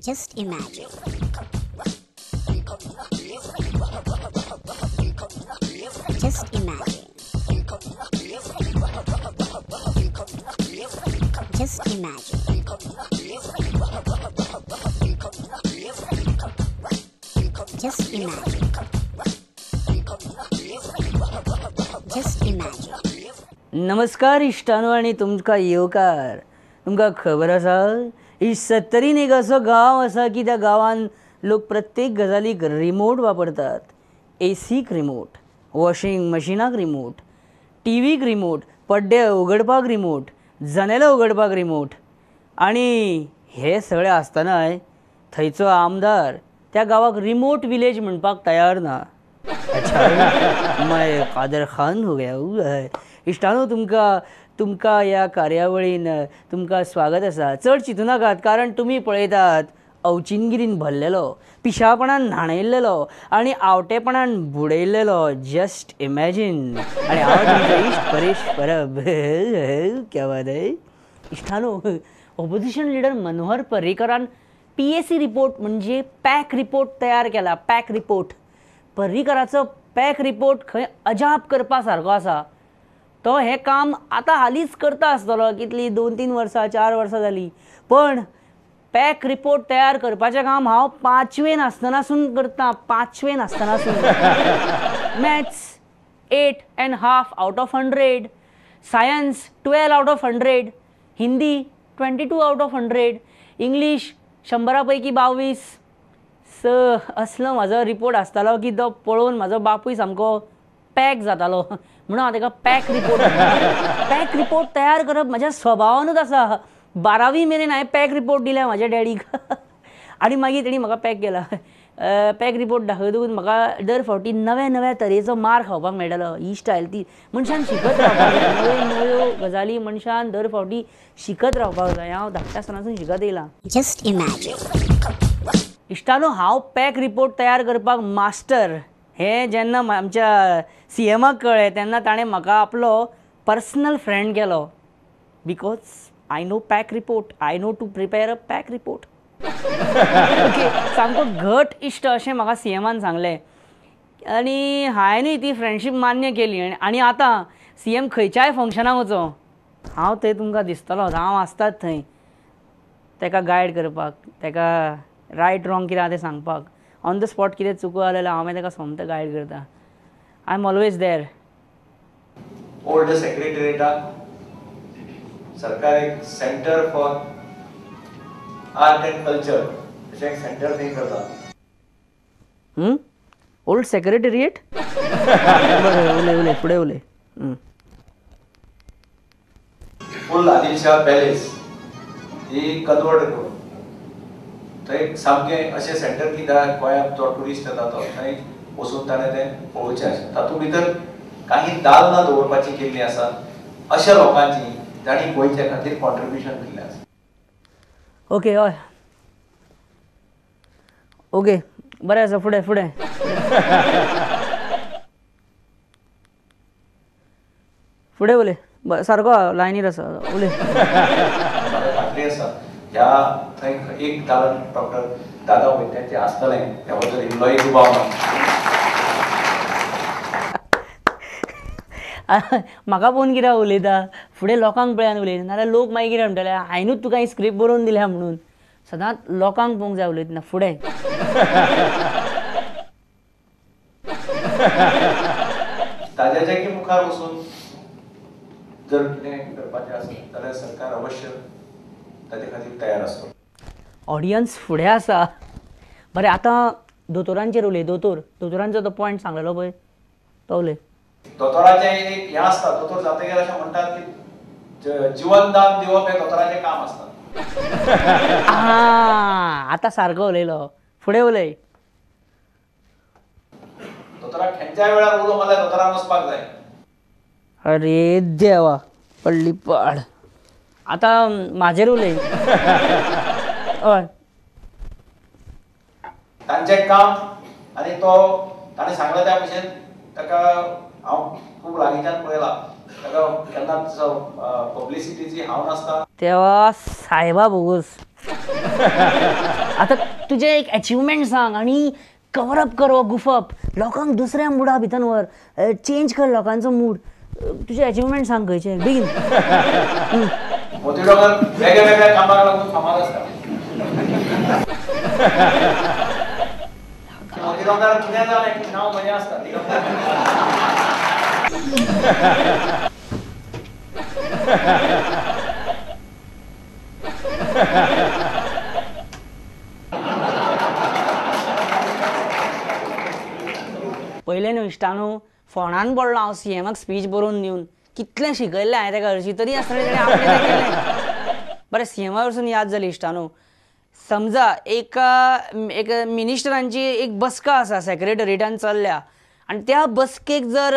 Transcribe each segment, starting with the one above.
Just imagine. Just imagine. Just imagine. Just imagine. Just imagine. नमस्कार इश्टानो आनी तुमकां येवकार. तुमकां खबर आसा ही सत्तरीन एक असो गांव आसा की त्या गांवान लोक प्रत्येक गजालीक रिमोट वापरतात. एसीक रिमोट, वॉशिंग मशिनाक रिमोट, टीव्हीक रिमोट, पड्डे उगडपाक रिमोट, जनेलां उगडपाक रिमोट. आनी हे सगळें आसतनाय थंयचो आमदार त्या गांवाक रिमोट विलेज म्हणपाक तयार ना. अच्छा, मैं कादर खान हो गया. इश्टानो, तुमकां तुमकां ह्या कार्यावळीन तुमकां स्वागत आसा. चड चिंतू नाकात, कारण तुमी पळयतात अवचिनगिरीन भरलेलो, पिशापणान न्हाणयल्लेलो आनी आवटेपणान बुडयल्लेलो. Just imagine. आनी हांव तुमचो इश्ट परेश परब. क्या बात है. इश्टानो, ऑपोजिशन लिडर मनोहर पर्रीकरान PAC report म्हणजे पॅक रिपोर्ट तयार केला. पॅक रिपोर्ट, पर्रीकराचो पॅक रिपोर्ट खंय अजाप करपा सारको आसा. तो हें काम आतां हालींच करता आसतलो, कितली 2-3 वर्सां 4 वर्सां जालीं. पण पॅक रिपोर्ट तयार करपाचें काम हांव 5वेन आसतनासून करतां. 5वेन आसतनासून. Maths 8.5 out of 100, science 12 out of 100, Hindi 22 out of 100, English 100 पैकी 22. स असलो म्हाजो रिपोर्ट आसतालो की तो पळोवन म्हाजो बापूय सामको पॅक जातालो. म्हणून हांव ताका पॅक रिपोर्ट. पॅक रिपोर्ट तयार करप म्हज्या स्वभावानूच आसा. 12वी मेरेन हांवें पॅक रिपोर्ट दिल्या म्हाज्या डॅडीक. आनी मागीर तेणी म्हाका पॅक केला. पॅक रिपोर्ट दाखयतकूच म्हाका दर फावटी नव्या नव्या तरेचो मार खावपाक मेळटालो. ही स्टायल ती मनशान शिकत रावपाक जाय. नव्यो नव्यो गजाली मनशान दर फावटी शिकत रावपाक जाय. हांव धाकट्या आसतनासून शिकत येयलां. Just imagine. इश्टानो, हांव पॅक रिपोर्ट तयार करपाक मास्टर हें जेन्ना आमच्या CMाक कळ्ळें तेन्ना ताणें म्हाका आपलो पर्सनल फ्रेंड केलो. Because I know pack report, I know to prepare a pack report. Okay, सामको घट इश्ट अशें म्हाका CMान सांगलें आनी हांवेंनूय ती फ्रेंडशीप मान्य केली. आनी आतां CM खंयच्याय फंक्शनाक वचो, हांव थंय तुमकां दिसतलोच. हांव आसतात थंय ताका गायड करपाक, ताका रायट रॉंग कितें आसा तें सांगपाक. ऑन the spot कितें चुको जालें जाल्यार हांव मागीर ताका सोमतें गायड करता. I am always there. Old सेक्रेटरीटाक सरकार एक centre for art and culture अशें एक सेंटर थंय करता. Old secretariat. बरें, उलय उलय फुडें उलय. फूल आदिलशाह पॅलेस ही कन्वर्ट करून थंय सामकें अशें सेंटर की गोंयांत जो ट्युरिस्ट येता तो थंय वचून ताणें तें पळोवचें आसा. तातूंत भितर काही दालनां दवरपाची केल्लीं आसा अशा लोकांची जांणी गोंयच्या खातीर कॉन्ट्रिब्युशन दिल्लें आसा. ओके, हय, ओके, बरें आसा. फुडें फुडें फुडें उलय. सारको लायनीर आसा, उलय. म्हाका खात्री आसा ह्या थंय एक दालन डॉक्टर दादा वैद्याचें आसतलें, ह्या बद्दल इल्लोय दुबाव ना. म्हाका पळोवन कित्याक उलयता, फुडें लोकांक पळयान उलयता, नाजाल्यार लोक मागीर कितें म्हणटले, हांवेनूच तुका ही स्क्रिप्ट बरोवन दिल्या म्हणून. सदांच लोकांक पळोवंक जाय उलयतना. फुडें ताज्याच्या की मुखार वचून जर कितें करपाचें आसत जाल्यार सरकार अवश्य ताजे खातीर तयार आसतलो. ऑडियन्स फुडें आसा. बरें, आतां दोतोरांचेर उलय. दोतोरांचो तो पॉयंट सांगलेलो पळय, तो उलय. दोतोराचें एक हें आसता, दोतोर जातकीर अशें म्हणटात की जिवनदान दिवप हें दोतोराचें काम आसता. आतां सारको उलयलो. फुडें उलय. दोतोराक खंयच्याय वेळार उलो मारल्यार दोतोरान वचपाक जाय. अरे देवा, पडली पाड. आतां म्हाजेर उलय. हय, तांचें काम आनी तो ताणें सांगलें त्या भशेन ताका हांव खूब लागींच्यान पळयला. ताका केन्नाच पब्लिसिटीची हाव नासता. तेवा सायबा बोगस. आतां तुजें एक एचिवमेंट सांग आनी कवर अप कर हो गुफप, लोकांक दुसऱ्या मुडा भितर व्हर, चेंज कर लोकांचो मूड. तुजें एचिवमेंट सांग खंयचें बेगीन. मोती डोंगर वेगळ्या वेगळ्या कामाक लागून फामाद आसता. मोती डोंगर कितें जालें की नांव बरें आसता. पयलें न्हू इश्टानू, फोणान पडलो हांव सी एमाक स्पीच बरोवन दिवन. कितलें शिकयल्लें हांवें ताका हरशीं, तरी आसतना ताणें आपलें तें केलें. बरें, सी एमा वरसून याद जाली इश्टानू, समजा एका एक मिनिस्टरांची एक बसका आसा सेक्रेटरीटान चल्ल्या आनी त्या बसकेक जर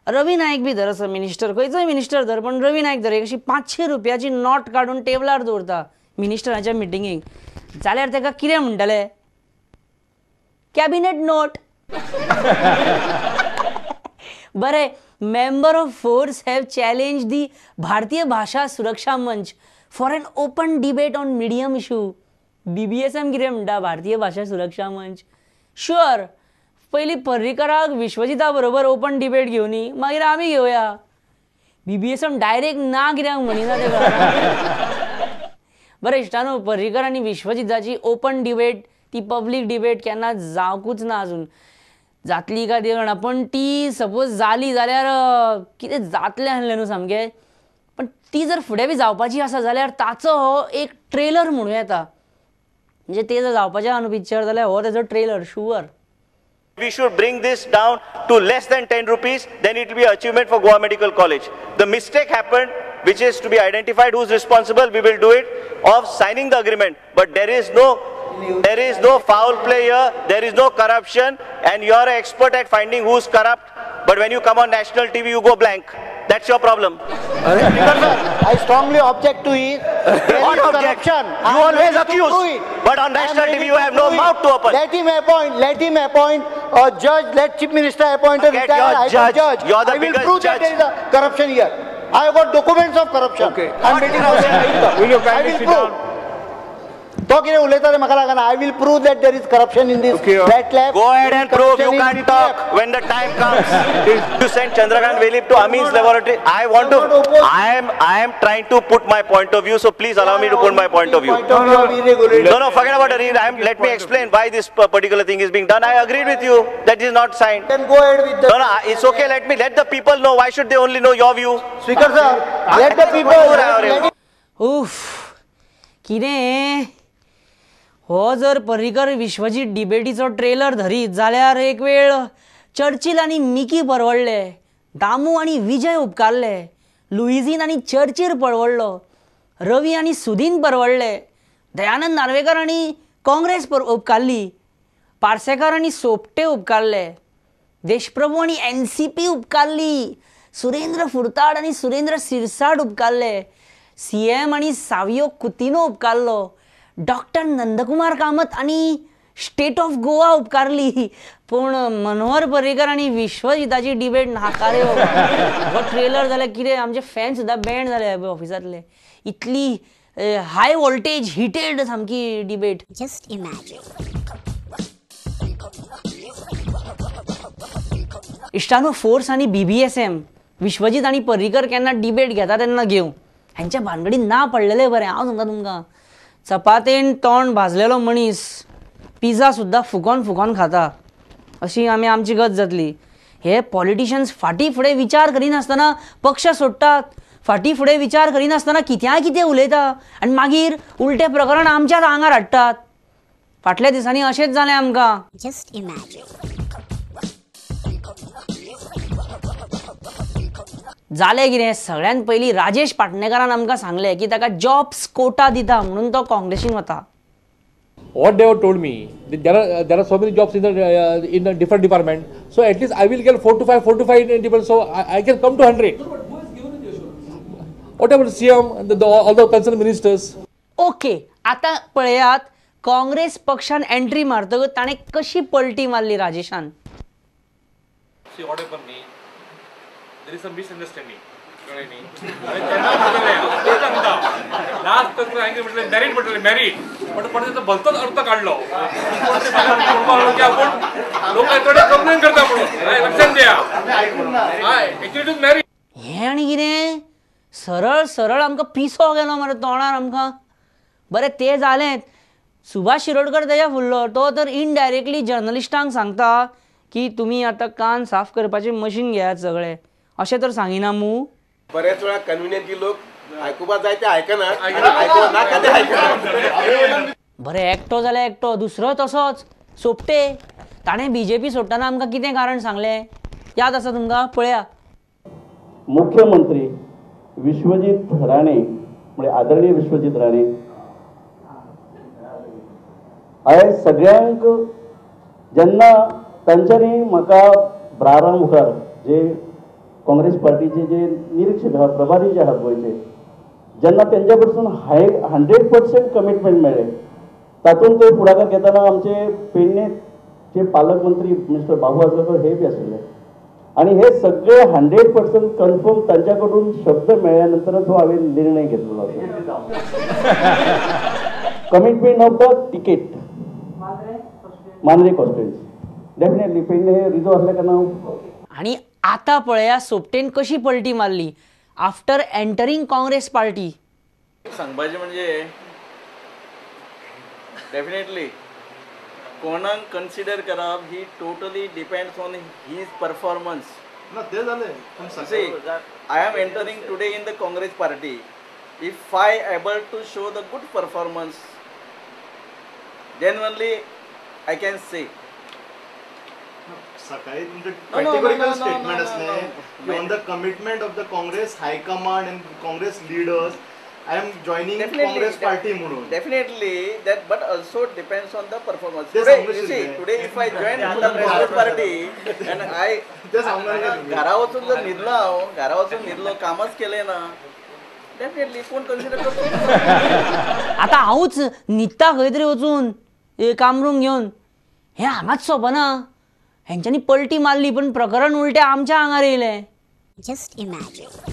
रवी नायक बी धर असो मिनिस्टर, खंयचोय मिनिस्टर धर, पण रवी नायक धर, एक अशी 500 रुपयाची नोट काडून टेबलार दवरता मिनिस्टराच्या मिटिंगेक, जाल्यार ताका कितें म्हणटले? Cabinet note. बरें, member of force have challenge the Bharatiya Bhasha Suraksha Manch for an open debate on medium issue. BBSM कितें म्हणटा? भारतीय भाशा सुरक्षा मंच. शुअर, पयलीं पर्रीकराक विश्वजिता बरोबर ओपन डिबेट घेवनी, मागीर आमी घेवया. बीबीएसएम डायरेक्ट ना कित्याक म्हणिना तेका. बरें इश्टानो, पर्रीकर आनी विश्वजिताची ओपन डिबेट, ती पब्लीक डिबेट केन्ना जावंकूच ना अजून, जातली काय देव जाणा. पण ती सपोज जाली जाल्यार कितें जातलें आसलें न्हू सामकें. पण ती जर फुडें बी जावपाची आसा जाल्यार ताचो हो एक ट्रेलर म्हणूं येता. म्हणजे ते जर जावपाचें आहा न्हू पिक्चर, जाल्यार हो तेजो trailer sure. We should bring this down to less than 10 rupees, then it will be achievement for Goa Medical College. The mistake happened, which is to be identified who is responsible, we will do it, of signing the agreement. But there is no foul play here, there is no corruption, and you are an expert at finding who is corrupt, but when you come on national TV, you go blank. That's your problem. I strongly object to it. What object? You always accuse, but on national TV you have no mouth to open. Let him appoint. Let him appoint a judge. Let Chief Minister appoint a retired judge. You're the I will biggest prove judge. That there is a corruption here. I have got documents of corruption. Okay. I'm waiting outside. Will you kindly sit down? तो कितें उलयता तें म्हाका लागना. I will prove that there is corruption in this that lab. Go ahead and prove. You can't talk when the time comes. You send Chandrakant Velip to Amin's laboratory. I want to. I am trying to put my point of view. So please allow me to put my point of view. No, no, forget about it. Let me explain why this particular thing is being done. I agreed with you that is not signed. Then go ahead with the. No, no, it's okay. Let the people know. Why should they only know your view? Speaker sir, let the people. Oof, कितें हो जर Parrikar Vishwajit डिबेटीचो trailer धरीत जाल्यार एक वेळ Churchill आनी Mickey परवडले, Damu आनी विजय उपकारले, लुईझीन आनी Churchill परवडलो, Ravi आनी सुदीन परवडले, दयानंद नार्वेकर आनी काँग्रेस उपकारली, पार्सेकर आनी सोपटे उपकारले, देशप्रभू आनी एनसीपी उपकारली, सुरेंद्र फुरताड आनी सुरेंद्र सिरसाट उपकारले, सीएम आनी सावियो कुतिनो उपकारलो, डॉक्टर नंदकुमार कामत आनी स्टेट ऑफ गोवा उपकारली. पूण मनोहर पर्रीकर आनी विश्वजिताची डिबेट नाकारे. हो ट्रेलर जाल्यार कितें आमचे फॅन सुद्दां बँड जाले ऑफिसांतले. इतली हाय वोल्टेज हिटेड सामकी डिबेट. Just imagine. इश्टानो, फोर्स आनी बीबीएसएम विश्वजीत आनी पर्रीकर केन्ना डिबेट घेता तेन्ना घेवं. हांच्या भानगडीन ना पडलेलें बरें. हांव सांगता तुमकां, चपातेन तोंड भाजलेलो मनीस पिझ्झा सुद्दां फुकोन फुकोन खाता, अशी आमी आमची गत जातली. हे पॉलिटिशियन्स फाटीं फुडें विचार करिनासतना पक्ष सोडटात, फाटीं फुडें विचार करिनासतना कित्याय कितें उलयता आनी मागीर उलटें प्रकरण आमच्याच आंगार हाडटात. फाटल्या दिसांनी अशेंच जालें आमकां. Just imagine. जालें कितें, सगळ्यांत पयलीं राजेश पाटणेकारान आमकां सांगलें की ताका जॉब्स कोटा दिता म्हणून तो काँग्रेसीन वता. What they have told me, there are so many jobs in the different department. So at least I will get 4 to 5 in different. So I can come to 100. No, but who has given you the assurance? Whatever CM, all the concerned ministers. Okay, आता पळयात काँग्रेस पक्षान entry मारतकच ताणें कशी पलटी मारली राजेशान. See what happened न्ही, there is a misunderstanding. कळ्ळें न्ही? हांवें तेन्ना म्हणलें, तें सांगता. लास्ट तक हांवें म्हटलें मॅरीड म्हटलें मॅरीड. पण कोणी त्याचा भलतोच अर्थ काढलो की आपण लोक थोडे कंप्लेन करता म्हणून लक्षात द्या. Actually it is married. हें आनी कितें सरळ सरळ आमकां पिसो गेलो मरे तोंडार आमकां. बरें तें जालेंच, सुभाष शिरोडकर तेज्या फुडलो तो तर इनडायरेक्टली जर्नलिस्टांक सांगता की तुमी आतां कान साफ करपाचें मशीन घेयात सगळे, अशें तर सांगिना मू. बऱ्याच वेळा कन्व्हिनियंटली लोक आयकुपा जाय ते आयकना, नाका ते आयकना. बरें एकटो जाल्यार एकटो, दुसरो तसोच सोपटे. ताणें बीजेपी सोडटना आमकां कितें कारण सांगलें याद आसा तुमकां? पळया. मुख्यमंत्री विश्वजीत राणे म्हणजे आदरणीय विश्वजीत राणे हांवें सगळ्यांक जेन्ना तांच्यांनी म्हाका ब्रारा मुखार जे काँग्रेस पार्टीचे जे निरीक्षक आहात, प्रभारी जे आहात गोंयचे, जेन्ना तेंच्या कडसून हांवें 100% कमिटमेंट मेळ्ळें, तातूंत ते फुडाकार घेतना आमचे पेडणेचे पालकमंत्री मिस्टर बाबू आजगांवकर हे बी आशिल्ले आनी हे सगळे 100% कन्फर्म तांच्या कडून शब्द मेळ्ळ्या नंतरच हो हांवें निर्णय घेतलेलो आसा. Commitment of the ticket Mandrem constituency definitely Pedne हे रिजर्व असल्या कारणान. आनी आतां पळया सोपटेन कशी पलटी मारली आफ्टर एंटरिंग काँग्रेस पार्टी. सांगपाचें म्हणजे डेफिनेटली कोणाक कन्सिडर करप ही totally depends on his performance. ना ते जालें. I am entering today in the Congress party. If I able to show the good performance then only I can say. सकाळी तुमचे कॅटेगॉरिकल statement असले की on the commitment of the Congress high command and Congress leaders I am joining Congress party म्हणून. Definitely that, but also depends on the performance. Today you see, today if I join the Congress party and I घरा वचून जर न्हिदलो हांव, घरा वचून न्हिदलो, कामच केलें ना, डेफिनेटली कोण कन्सिडर करतो. आतां हांवूच न्हिदता खंय तरी वचून कामरूम घेवन, हें हांगाच सोंपना. हेंच्यांनी पलटी मारली पण प्रकरण उलटें आमच्या आंगार येयलें. Just imagine.